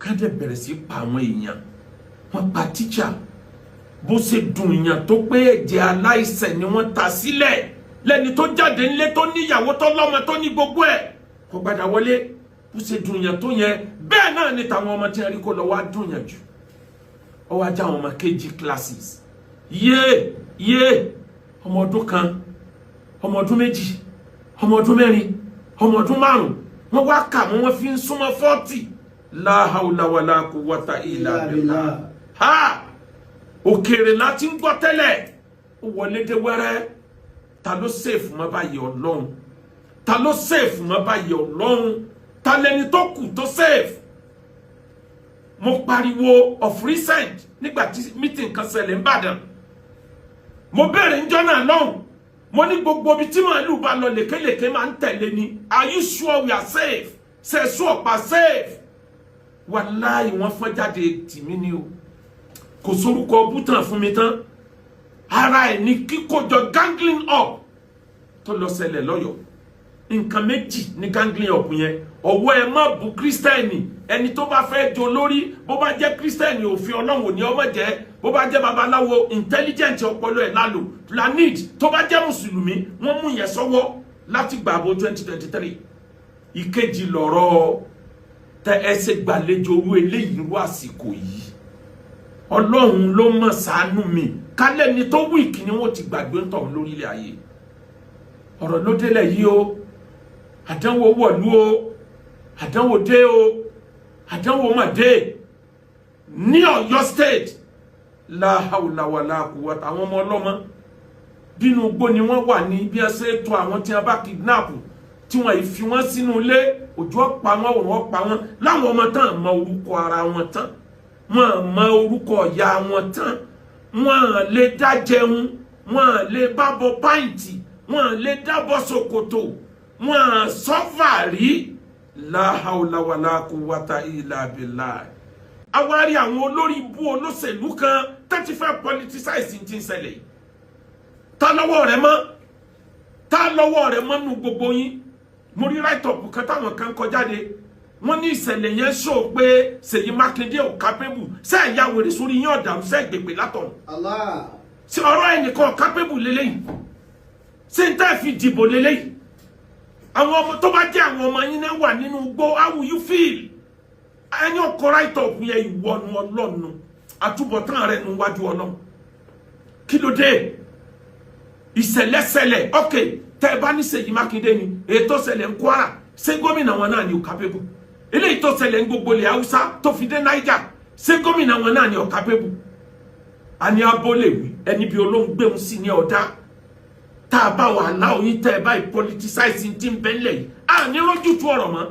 Kán dẹ̀ bẹ̀rẹ̀ sí pa àwọn èèyàn. Wọ́n pa tíṣà. Bó ṣe dùn yàn tó pé ẹ̀jẹ̀ aláìṣẹ̀ ni wọ́n ta sílẹ̀, lẹ́ni tó jáde ńlé, tó níyàwó, tó lọ́mọ, tó ní gbogbo ẹ̀, kó gbadà wọlé. Bó ṣe dùn yàn tó yẹn, bẹ́ẹ̀ náà ni tàwọn ọmọ tí wọ́n rí kó lọ wá dùn yàn jù. Ó wá já àwọn ọmọ KG classes, yé yé, ọmọ ọdún 1, ọmọ ọdún 2, ọmọ ọdún 4, ọmọ ọdún 5. Wọ́n wá kà wọ́n, wọ́n fi ń súnmọ́ 40. La hawla wala quwwata illa billah. Ha, òkèèrè láti ń gbọ́ tẹ́lẹ̀, ó wọlé dé wẹ́rẹ́. Ta ló safe mọ́ báyìí, Ọlọ́run? Ta ló safe mọ́ báyìí, Ọlọ́run? Ta lẹni tó kù tó safe? Mo pariwo of recent nígbà tí meeting kan ṣẹlẹ̀ n'Ìbàdàn. Mo bẹ̀rẹ̀ níjọ́ náà lọ́hùn, mo ní gbogbo ibi tí màálù bá lọ, lèkélèké máa ń tẹ̀lé ni. Are you sure we are safe? Ṣe é sún ọ̀pá safe? Wàláì, wọ́n fọ́n jáde tì mí ni o. Kò sórúkọ bútàn fún mi tán. Ara ẹ̀ ní kíkójọ gangling up tó lọ ṣẹlẹ̀ lọ́yọ̀ọ́. Nǹkan méjì ní gangling up yẹn. Ọwọ́ ẹ má bu Christian. Ẹni tó bá fẹ́ jo lórí, bó bá jẹ́ Christian, òfin Ọlọ́run ò ní ọmọ jẹ́. Bó bá jẹ́ babaláwo, intelligent ọpọlọ ẹ̀ lálò lanid. Tó bá jẹ́ mùsùlùmí, wọ́n mú yẹn sọ́wọ́ láti gbàgbó 2023. Ìkejì lọ̀rọ̀ tẹ ẹ ṣe gbàlejò orú eléyìí irú àsìkò yìí. Ọlọ́run ló mọ̀ ṣàánú mi. Kálẹ̀ ni tó weak ni wọ́n ti gbàgbé ń tọ̀hún lórílẹ̀ ayé. Ọ̀rọ̀ ló délẹ̀ yìí o. Àdánwò wọ̀lú o, àdánwò dé o, àdánwò mà dé ní Ọ̀yọ́ State. La hawla wala quwwata. Àwọn ọmọ ọlọ́mọ bínú igbó ni wọ́n wà ní bí wọ́n ṣe tó àwọn tí wọ́n bá kidnap, tí wọ́n fi wọ́n sínú ilé, òjò ọ̀pá wọn, òrùn ọ̀pá wọn. Láwọn ọmọ tán mọ orúkọ ara wọn tán, wọ́n mọ orúkọ ìyá wọn tán, wọ́n lè dá jẹun, wọ́n lè bá bọ pant, wọ́n lè dábọ̀ ṣòkòtò, wọ́n sọ́fà rí. La hawla wala quwwata illa billah. Àwárí àwọn olórí ibú olóṣèlú kan tẹ́tí fẹ́ politicize ti ń ṣẹlẹ̀ yìí. Ta lọ́wọ́ rẹ̀ mọ́? Ta lọ́wọ́ rẹ̀ mọ́ nù gbogbo yín? Mo rí write up kan táwọn kan kọ jáde. Wọ́n ní ìṣẹ̀lẹ̀ yẹn sọ pé Ṣèyí Mákindé ò capable. Ṣe é ya wèrè sórí yín ọ̀dàrú? Ṣe é gbègbè látọ̀run? Allah. Ṣe ọ̀rọ̀ ẹnìkan capable lélẹ́yìn? Ṣé n tẹ́ fi dìbò lélẹ́yìn? Àwọn ọmọ tó bá jẹ́ àwọn ọmọ yín náà wà nínú igbó, how will you feel? Ẹni ọkọ̀ write up yẹn, ìwọ́nu Ọlọ́nu, àtúbọ̀tán rẹ̀ nu wájú Ọlọ́run. Kí ló dé? Ìṣẹ̀lẹ̀ṣẹlẹ̀. Ok, tẹ́ ẹ bá ní Ṣèyí Mákindé ni ètò ṣẹlẹ̀ ń Kwara, ṣé gómìnà wọn náà ni ò capable? Eléyìí tó ṣẹlẹ̀ ń gbogbo ilẹ̀ Haúsá tó fi dé Niger, ṣé gómìnà wọn náà ni ò capable? A ní abó lè wí ẹni bí olóhùn gbéhùn sí ní ọ̀dá. Tá a bá wà láwọn yín, tẹ́ ẹ báyìí politicize ti ń bẹ́ńlẹ̀ yìí, a ní rójútu ọ̀rọ̀ mọ́.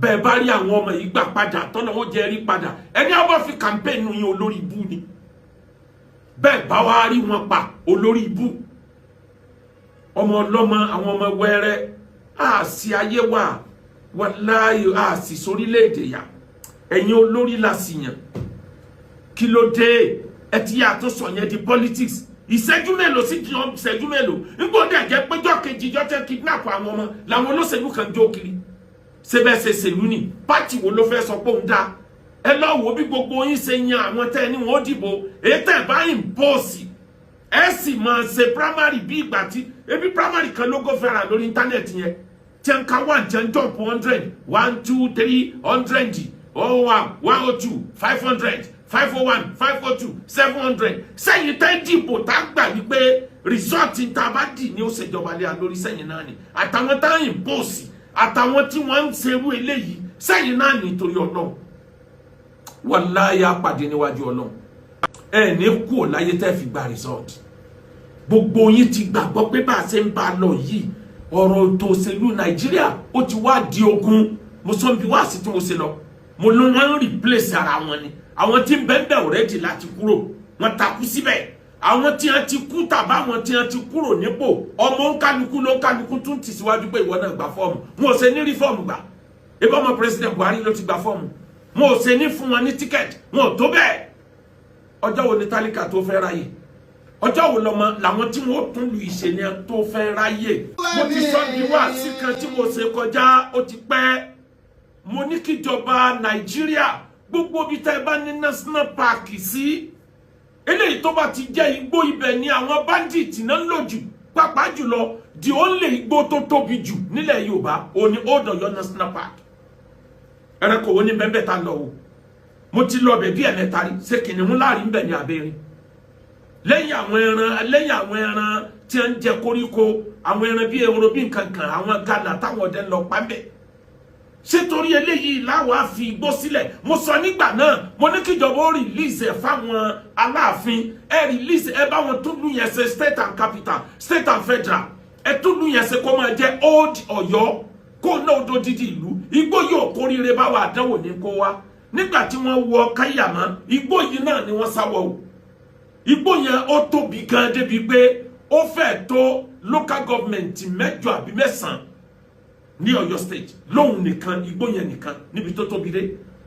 Bẹ́ẹ̀ bá rí àwọn ọmọ yìí gbà padà, tọ́nà wọn jẹ́ rí padà, ẹni àwọn bá fi campaign yín, olórí ibú ni. Bẹ́ẹ̀ bá wá rí wọn pa, olórí ibú. Ọmọ ọlọ́mọ, àwọn ọmọ wẹ́rẹ́, àṣì ayé wa, wàláyé àṣì sórílẹ̀-èdè yà. Ẹ̀yin olórí la sì yàn. Kí ló dé ẹ ti yà tó sọ yẹn di politics? Ìṣẹ́jú mélòó sí ìṣẹ́jú mélòó nígbà dẹ̀ jẹ́ péjọ kejì jọ tẹ́ kidnap àwọn ọmọ làwọn olóṣèlú kan jó kiri. Ṣé bẹ́ẹ̀ ṣe ṣèlú ni? Party wo ló fẹ́ sọ pé òun dá? Ẹ lọ wo bí gbogbo yín ṣe yan àwọn tẹ́ ẹ ní wọn ó dìbò. Èyí tẹ́ ẹ bá impose, ẹ sì máa ṣe primary bí ìgbà tí ebi primary kan ló go viral lórí internet yẹn, tí ń ka one, tí ń jump 100, one, two, three, hundred, oh one, 102, 500, 501, 502, 700. Sẹ́yìn tẹ́ dìbò tá a gbà wípé result tá a bá dì ní ó ṣèjọba lé a lórí, sẹ́yìn náà ni àtàwọn tá à ń impose, àtàwọn tí wọ́n ń ṣerú eléyìí, sẹ́yìn náà nítorí Ọlọ́run, wàláyà pàdé níwájú Ọlọ́run. Ẹ ní kú ò láyé tẹ́ fi gba result. Gbogbo yín ti gbàgbọ́ pé bá a ṣe ń bá a lọ yìí, ọ̀rọ̀ ètò òṣèlú Nàìjíríà ó ti wá di ogun. Mo sọ bí wá sí tí mo ṣe lọ, mo ló wọn ń replace ara wọn ni. Àwọn tí ń bẹ́ẹ̀ bẹ́ẹ̀ already láti kúrò, wọ́n takú síbẹ̀. Àwọn tí wọ́n ti kú tàbá àwọn tí wọ́n ti kúrò nípò, ọmọ ń kálukú ló ń kálukú tún tì síwájú pé ìwọ náà gba fọ́ọ̀mù. Wọn ò ṣe ní rí fọ́ọ̀mù gbà. Ebi ọmọ President Buhari ló ti gba fọ́ọ̀mù. Wọn ò ṣe ní fún wọn ní ticket. Wọn ò tó bẹ́ẹ̀. Ọjọ́ wo ni tálíkà tó fẹ́ ráyè? Ọjọ́ wo lọmọ làwọn tí wọ́n tún lu ìṣe ni tó fẹ́ ráyè? Mo ti sọ bí wá sí kan tí mo ṣe kọjá, ó ti pẹ́. Mo ní kíjọba Nàìjíríà, gbogbo ibi tá ẹ bá ní national park sí, eléyìí tó bá ti jẹ́ igbó, ibẹ̀ ni àwọn bandit náà ń lò jù. Pàápàá jùlọ, the only igbó tó tóbi jù nílẹ̀ Yorùbá òní Old Ọ̀yọ́ National Park. Ẹranko wo ní bẹ́ẹ̀ tá lọ o? Mo ti lọ bẹ̀ bí ẹ̀mẹ́ta rí. Ṣé kìnìún láàrin bẹ̀ ní abẹ́rin? Lẹ́yìn àwọn ẹran tí wọ́n ń jẹ koríko, àwọn ẹran bíi ehoro, bíi nkankan, àwọn gàlà táwọn ọdẹ ń lọ pa ń bẹ̀. Ṣé torí eléyìí láwa fi igbó sílẹ̀? Mo sọ nígbà náà, mo ní kíjọba ó release ẹ̀ fáwọn aláàfin. Ẹ release ẹ, báwọn tún lù yẹn ṣe, state and capital, state and federal. Ẹ tún lù yẹn ṣe, kó máa jẹ́ Old Ọ̀yọ́, kó náà ó dídì ìlú. Igbó yóò kórìíre báwa, àdánwò ní kó wá. Nígbà tí wọ́n wọ Káyàmá, igbó yìí náà ni wọ́n sáwọ́ o. Igbó yẹn, ó tóbi gan débi pé ó fẹ́ tó local government mẹ́jọ àbí mẹ́sàn-án ní Ọ̀yọ́ State lóhun nìkan. Igbó yẹn nìkan, níbi tó tóbi dé,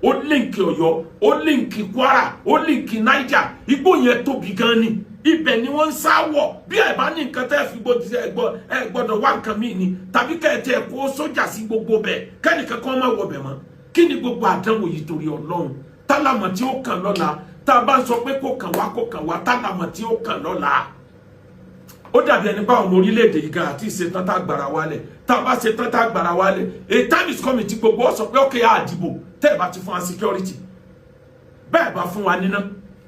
ó link Ọ̀yọ́, ó link Kwara, ó link Niger. Igbó yẹn tóbi gan ni. Ibẹ̀ ni wọ́n ń sá wọ̀. Bí ẹ bá ní nǹkan tẹ́ fi gbòdì, ẹ gbọ́dọ̀ wá nǹkan míì ni, tàbí kẹ́ ẹ tẹ́ kó sójà sí gbogbo bẹ̀, kẹ́nìkan kan má wọ bẹ̀ mọ́. Kí ni gbogbo àdánwò yìí torí Ọlọ́run? Tálámọ̀ tí ó kàn lọ́la. Tá a bá ń sọ pé kó kàn wá, kó kàn wá, tálámọ̀ tí ó kàn lọ́la. Ó dàbí ẹni bá ọmọ orílẹ̀-èdè yìí gan àti ìṣetán tá a gbàrà wálẹ̀. Tá a bá ṣetán tá a gbàrà wálẹ̀, a time is coming tí gbogbo ọ sọ pé okay, àdìbò tẹ́ ẹ bá ti fún wa security, bẹ́ẹ̀ bá fún wa níná,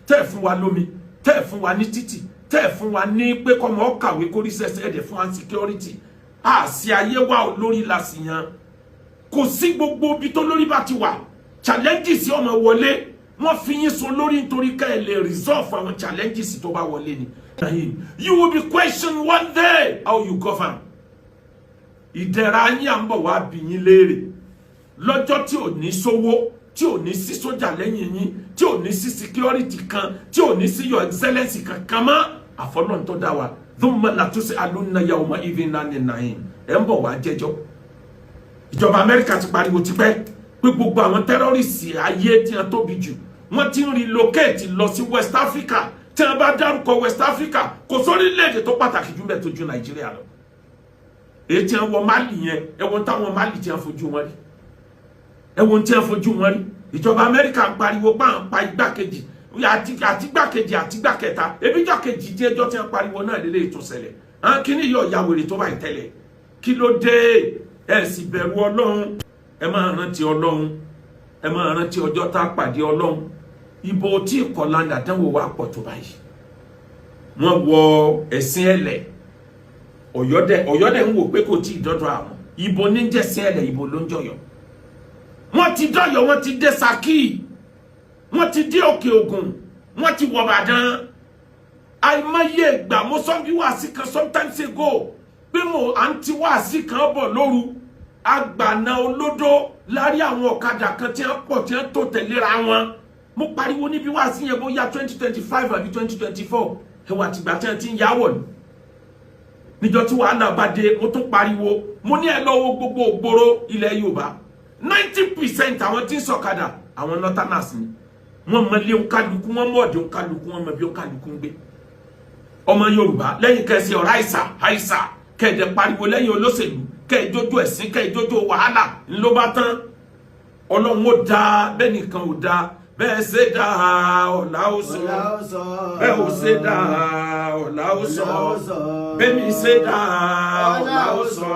tẹ́ ẹ fún wa lómi, tẹ́ ẹ fún wa ní títì, tẹ́ ẹ fún wa ní pé kọ́mọ ọ kàwé, kórí sẹ́sẹ́, ẹ̀dẹ̀ fún wa security, àṣì ayé wa lórí la sì yan. Kò sí gbogbo ibi tó lórí bá ti wà, challenges ọmọ wọlé. Wọ́n fi yín so lórí nítorí ká ẹ lè resolve àwọn challenges tó bá wọlé ni. You will be questioned one day how you govern. Ìdẹ̀ra yín, à ń bọ̀ wá bí yín léèrè lọ́jọ́ tí ò ní sówó, tí ò ní sí sójà lẹ́yìn yín, tí ò ní sí security kan, tí ò ní sí your excellency kankan mọ́, àfọlọ́n tó dá wa. Thumma latus'alunna yawma idhin anin na'im. Ẹ̀ ń bọ̀ wá jẹ́jọ́. Ìjọba Amẹ́ríkà ti pariwo tipẹ́ pé gbogbo àwọn terrorist ayé tí wọ́n tóbi jù, wọ́n ti ń relocate lọ sí West Africa. Tí wọ́n bá dárúkọ West Africa, kò sórílẹ̀-èdè tó pàtàkì jù bẹ́ẹ̀ tó ju Nàìjíríà lọ. Èyí tí wọ́n wọ Mali yẹn, ẹ̀wọ̀n táwọn Mali tí wọ́n fojú wọn rí, ẹ̀wọ̀n tí wọ́n fojú wọn rí. Ìjọba Amẹ́ríkà ń pariwo pa à ń pa igbákejì àti igbákejì àti igbákẹta, ebíjọ́ kejì tí ẹjọ́ tí wọ́n pariwo náà lélẹ̀ ètò ṣẹlẹ̀. Àwọn kìíní yóò ya wèrè tó báyìí tẹ́lẹ̀. Kí ló dé? Ẹ sì bẹ̀rù Ọlọ́run. Ẹ máa rántí Ọlọ́run, ẹ máa rántí ọjọ́ tá a pàdé Ọlọ́run. Ibo tí ìkọlàndà dánwò wà pọ̀ tó báyìí. Wọ́n wọ ẹ̀sìn ẹlẹ̀. Ọ̀yọ́dẹ̀ ń wò pé kò tí ì dọ́dọ̀ àwọn. Ibo ní jẹ́sìn ẹlẹ̀? Ibo ló ń jọyọ̀? Wọ́n ti dọ́yọ̀, wọ́n ti dé Ṣakí, wọ́n ti dé Òkè Ògùn, wọ́n ti wọ̀ Ìbàdàn. Àìmọye ìgbà, mo sọ bí wàásì kan sometimes ago pé mo à ń ti wàásì kan bọ̀ lóru, agbàna olódó lárí àwọn ọ̀kadà kan tí wọ́n pọ̀, tí wọ́n tó tẹ̀léra wọn. Mo pariwo níbi wàásì yẹn, bóyá 2025 àbí 2024. Ẹwà àtìgbà tí wọ́n ti ń yáwọ̀ ni. Níjọ́ tí wàhálà bá dé, mo tún pariwo, mo ní ẹ lọ wo gbogbo ògbóró ilẹ̀ Yorùbá, 90% àwọn tí ń sọ̀kadà, àwọn northerners ni. Wọ́n mọ ilé òǹkálukú, wọ́n mọ ọ̀dẹ̀ òǹkálukú, wọ́n mọ bí òǹkálukú ń gbé. Ọmọ Yorùbá, lẹ́yìn kẹsì ọ̀rọ̀ àìsà àìsà, kẹ̀dẹ̀ pariwo lẹ́yìn olóṣèlú, kẹ̀ẹ́dójú ẹ̀sìn, kẹ̀ẹ́dójú wàhálà ńlọ bá tán. Ọlọ́run ó dáa bẹ́ẹ̀ nìkan ò dáa. Bẹ́ẹ̀ ṣe dáa, ọ̀la ó sọ. Bẹ́ẹ̀ ò ṣe dáa, ọ̀la ó sọ. Bẹ́ẹ̀ mi ṣe dáa, ọ̀la ó sọ.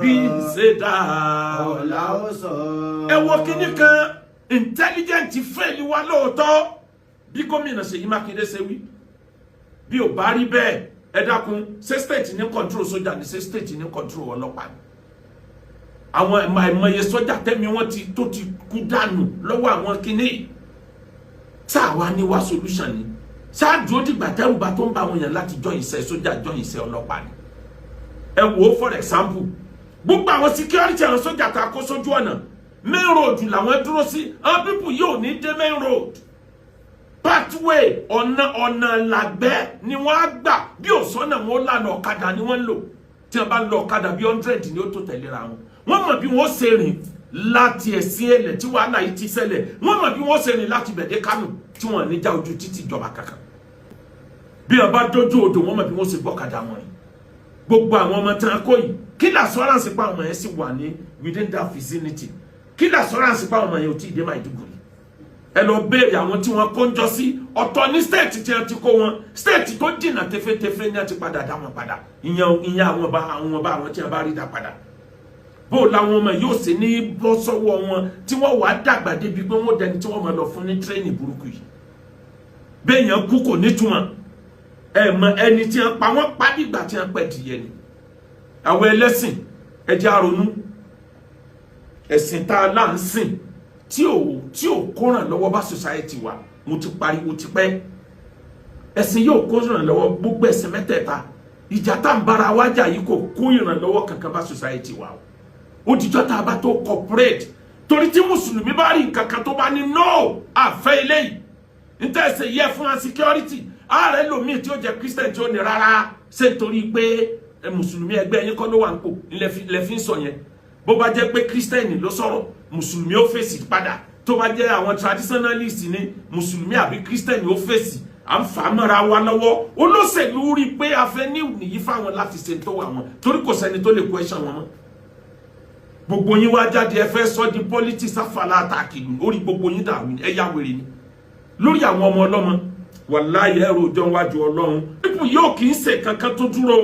Bí ṣe dáa, ọ̀la ó sọ. Ẹ wo kinní kan, intelligent fail wa lóòótọ́. Bí gómìnà Ṣèyí Mákindé ṣe wí, bí ò bá rí bẹ́ẹ̀, ẹ dákun, ṣé state ní control sójà ní? Ṣé state ní control ọlọ́pàá ni? Àwọn àìmọye sójà tẹ́mi wọ́n ti tó ti kú dànù lọ́wọ́ àwọn kinní tá a wá ní wá solution ni. Ṣáàdúró dìgbà tẹ́rù bá tó ń bá àwọn èèyàn láti join iṣẹ́ sójà, join iṣẹ́ ọlọ́pàá ni? Ẹ wò ó, for example, gbogbo àwọn security, àwọn sójà tá a kó sójú ọ̀nà, main road làwọn dúró sí. Àwọn people yóò ní dé main road, pathway, ọ̀nà làgbẹ́ ni wọ́n á gbà. Bí òsánà wọn lànà, ọ̀kadà ni wọ́n ń lò. Tí wọ́n bá ń lọ ọ̀kadà bí 100 ni ó tó tẹ̀léra wọn. Wọ́n mọ̀ bí wọ́n ṣe rìn láti ẹ̀sìn ẹlẹ̀ tí wàhálà yìí ti ṣẹlẹ̀. Wọ́n mọ̀ bí wọ́n ṣe rìn láti bẹ̀dẹ̀ Kánò tí wọ́n ní já ojú títì ìjọba kankan. Bí wọ́n bá dójú odò, wọ́n mọ̀ bí wọ́n ṣe gbọ́kadà wọn rìn. Gbogbo àwọn ọmọ tí wọ́n kó yìí, kí ni assurance pa àwọn yẹn sì wà ní within that vicinity? Kí l'assurance pa ọmọ yẹn ò tí ì dé Maiduguri? Ẹ lọ béèrè àwọn tí wọ́n kó ń jọ sí. Ọ̀tọ̀ ní state tí wọ́n ti kó wọn, state tó jìnnà tẹfẹtẹfẹ ní wọ́n ti padà dá wọn padà. Ìyẹn àwọn ọba àwọn tí wọ́n bá rí dá padà, bó làwọn ọmọ yóò ṣe ní bọ́ sọ́wọ́ wọn tí wọ́n wàá dàgbà débi pé wọ́n dẹni tí wọ́n máa lọ fún ní training burúkú yìí? Béèyàn kú kò nítumọ̀. Ẹ mọ ẹni tí wọ́n pa, wọ́n pa nígbà tí wọ́n pẹ́ dìyẹ ni. Àwọn ẹlẹ́sìn, ẹ jẹ́ á ronú. Ẹ̀sìn tá a là ń sìn tí ò kó ràn lọ́wọ́ bá society wa, mo ti pariwo tipẹ́, ẹ̀sìn yóò kó ràn lọ́wọ́. Gbogbo ẹ̀sìn mẹ́tẹ̀ẹ̀ta, ìjà tá ń bára wa jà yìí kò kó ìrànlọ́wọ́ kankan bá society wa. O ó dijọ́ tá a bá tó cooperate, torí tí mùsùlùmí bá rí nǹkan kan tó bá ní no, àfẹ́ ilé yìí níta ẹsẹ̀ yẹ fún wa security, ààrẹ lomi tí ó jẹ́ Christian tí ó ní rárá, ṣé nítorí pé mùsùlùmí ẹgbẹ́ yín kọ́ ló wà ń pò lẹ́fí ń sọ yẹn? Bó bá jẹ́ pé Christian ló sọ̀rọ̀, mùsùlùmí ó fèsì padà. Tó bá jẹ́ àwọn traditionalist ní mùsùlùmí àbí Christian ó fèsì. À ń fà á mọ́ra wa lọ́wọ́. Olóṣèlú rí i pé a fẹ́ ní nìyí fáwọn láti ṣe tó wà wọn, torí kò sẹ́ni tó lè question wọn mọ́. Gbogbo yín wá jáde, ẹ fẹ́ sọ di politics. Àfàlà àtàkìlù orí gbogbo yín dàrú. Ẹ yá wèrè ni lórí àwọn ọmọ ọlọ́mọ. Wàláyé, ẹrù òjò wájú Ọlọ́run. Pípù yóò kì í ṣe kankan tó dúró.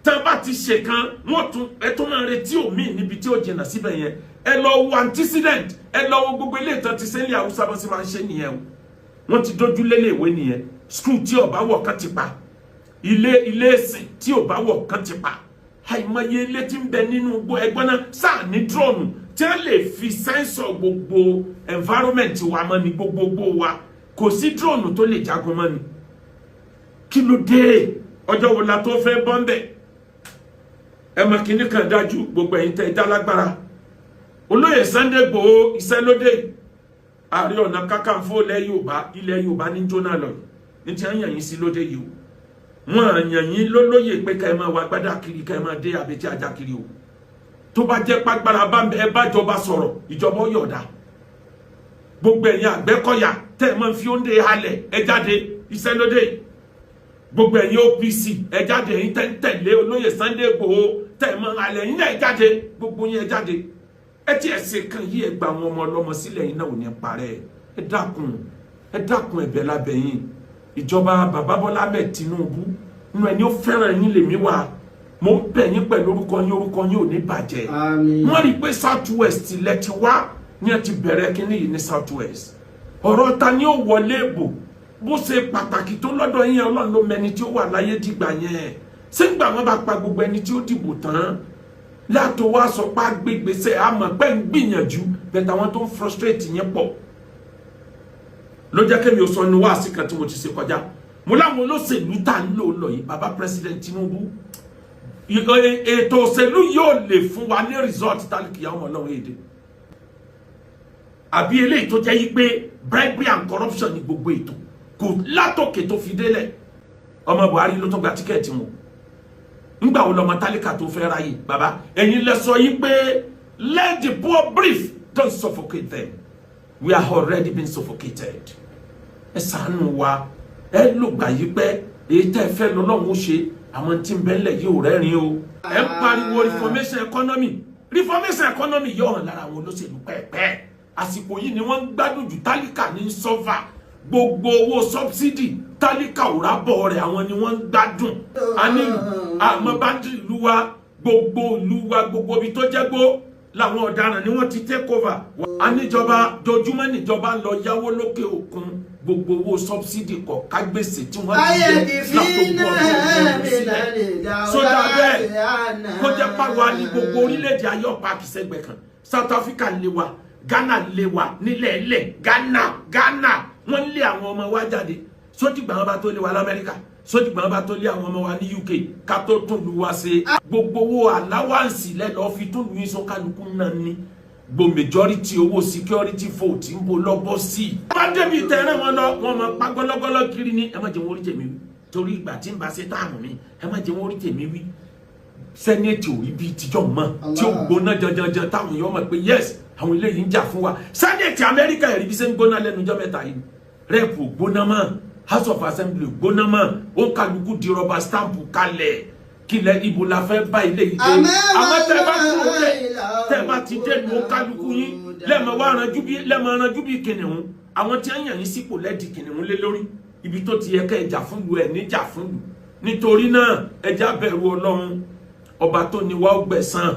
Tán bá ti ṣe kan, wọ́n tún ẹ tó máa retí òmíì níbi tí ó jìnnà síbẹ̀ yẹn. Ẹ lọ wo antecedent, ẹ lọ wo gbogbo ilé ìtàn ti sẹ́lẹ̀ Haúsá bó ṣe máa ń ṣe nìyẹn o. Wọ́n ti dójú lélẹ̀ ìwé nìyẹn. School tí ò bá wọ̀ kán ti pa, ilé ìsìn tí ò bá wọ̀ kán ti pa, àìmọye ilé tí ń bẹ nínú gbọ́ ẹgbọ́n náà sáà ní drone tí wọ́n lè fi sensor gbogbo environment wa mọ́ ní gbogbogbò wa. Kò sí drone tó lè jagun mọ́ ni. Kí ló dé? Ọjọ́ wo la tó fẹ́ bọ́ ń bẹ̀? Ẹ mọ̀ kínní kan dájú, gbogbo ẹ̀yin tẹ́ ẹ já lágbára, olóyè Sunday Igboho, iṣẹ́ lóde. Ààrẹ Ọ̀nà Kakanfò ilẹ̀ Yorùbá, ilẹ̀ Yorùbá ní jóná lọ ní tí wọ́n yàn yín sí lóde yìí o. Wọ́n yàn yín lólóyè pé ká ẹ máa wá gbádà kiri, ká ẹ máa dé àbètí ajá kiri o. Tó bá jẹ́ pàgbára bá ẹ bá jọba sọ̀rọ̀, ìjọba ó yọ̀ọ̀dà. Gbogbo ẹ̀yin Àgbẹ̀kọ̀yà tẹ́ ẹ máa fi oúnjẹ halẹ̀, ẹ jáde, iṣẹ́ lóde. Gbogbo ẹ̀yin OPC, ẹ jáde. Ẹ̀yin tẹ́ ń tẹ̀lé olóyè Sunday Igboho, tẹ́ ẹ máa halẹ̀, ẹ̀yin náà ẹ jáde. Gbogbo yín, ẹ jáde. Ẹ tí ẹ ṣe kan yí, ẹ gba àwọn ọmọ ọlọ́mọ sílẹ̀ yín náà ò ní parẹ́. Ẹ dákun, ẹ dákun, ẹ̀bẹ̀ lábẹ́ yín. Ìjọba bàbá Bọ́lá Ahmed Tinubu, nínú ẹni ó fẹ́ràn yín lèmi wà. Mo ń bẹ̀ yín pẹ̀lú orúkọ yín, orúkọ yín ò ní bàjẹ́. Àmín. Wọ́n rí i pé South West lẹ ti wá ní ẹ ti bẹ̀rẹ̀ kínní yìí ní South West. Ọ̀rọ̀ ta ni ó wọlé ìbò bó ṣe pàtàkì tó lọ́dọ̀ yín, Ọlọ́run ló mẹni tí ó wà láyé dìgbà yẹn. Sígbà wọn bá pa gbogbo ẹni tí ó dìbò tán látò wá sọ pé agbègbèsè àmọ́ pé ń gbìyànjú bẹ́ẹ̀, àwọn tó ń frustrate yẹn pọ̀. Ló jẹ́ kémi ò sọ ní wáàsí kan tí mo ti ṣe kọjá, mo láwọn olóṣèlú tá ń lò lọ yìí, baba President Tinubu, ètò òṣèlú yóò lè fún wa ní result tálíkì ọmọ Ọlọ́run èdè àbí eléyìí tó jẹ́ yí pé bribery and corruption ní gbogbo ètò kò látòkè tó fi délẹ̀. Ọmọ Buhari ló tún gba ticket wọn. Ńgbà wo lọmọ tálíkà tó fẹ́ ráyè? Bàbá, ẹ̀yin lẹ sọ yí pé let the poor breathe, don't suffocate them. We are already been suffocated. Ẹ ṣàánú wa. Ẹ lògbà yí pé èyí tẹ́ ẹ fẹ́ lọ́lọ́run ó ṣe. Àwọn tí ń bẹ́lẹ̀ yìí ò rẹ́rìn o. Ẹ ń pariwo reformation economy, reformation economy yóò hàn lára àwọn olóṣèlú pẹ́ẹ́pẹ́. Àsìkò yìí ni wọ́n ń gbádùn jù. Tálíkà ní sọ́fà. Gbogbo owó subsidy, tálíkà ò rábọ̀ rẹ̀, àwọn ni wọ́n ń gbádùn. A ní àmọ́ boundary ìlú wa, gbogbo ìlú wa, gbogbo ibi tó jẹ́ gbó làwọn ọ̀daràn ni wọ́n ti take over. A níjọba dojúmọ́, níjọba ń lọ yáwó lókè òkun. Gbogbo owó subsidy kọ̀ kágbèsè tí wọ́n ti jẹ látòkù ọdún sílẹ̀ sódà bẹ́ẹ̀, kó jẹ́ pàwọ́ ní gbogbo orílẹ̀-èdè ayé ọ̀pá àkìsẹ́gbẹ̀ kan. South Africa lé wa, Ghana lé wa nílẹ̀ ẹlẹ̀. Ghana wọ́n lé àwọn ọmọ wa jáde. Sódìgbà wọn bá tó lé wa l'Amẹ́ríkà, sódìgbà wọn bá tó lé àwọn ọmọ wa ní UK, ká tó tún lu wa ṣe. Gbogbo owó allowance lẹ́lọ́ọ́ fi tún lu yín sọ, kálukú náà ní gbo majority owó security vote ń bo lọ́bọ̀ sí i. Wọ́n á débi tẹ̀rẹ̀ wọn lọ, wọ́n máa pa gọ́lọ́gọ́lọ́ kiri ní. Ẹ má jẹ́ wọn orí tèmi wí, torí ìgbà tí ń bá ṣe táàmù mi, ẹ má jẹ́ wọn orí tèmi wí. Senate ò rí bíi tijọ́ mọ́ tí ó gbóná janjanjan táwọn èèyàn mọ̀ pé yes, àwọn eléyìí ń jà fún wa. Senate Amẹ́ríkà, ẹ̀rí bí ṣe ń gbóná lẹ́nu ọjọ́ mẹ́ta yìí. Rep ò gbóná mọ́, House of Assembly ò gbóná mọ́. Ó ń kálukú di rubber stamp kalẹ̀. Kílẹ̀ ibo la fẹ́ bá ilé yìí dé? Àmọ́ tẹ́ bá kúrò bẹ́ẹ̀, tẹ́ bá ti dé lu kálukú yín, lẹ́ẹ̀mọ wá ranjú bí, lẹ́ẹ̀mọ ranjú bí kìnìún. Àwọn tí wọ́n yàn yín sípò lẹ́ẹ̀dì kìnìún lé lórí. Ibi tó ti yẹ kẹ́ ẹ jà fún lu ẹ̀ níjà fún lu. Nítorí náà, ẹ já bẹ̀rù Ọlọ́run ọba tó ní wá, ó gbẹ̀san.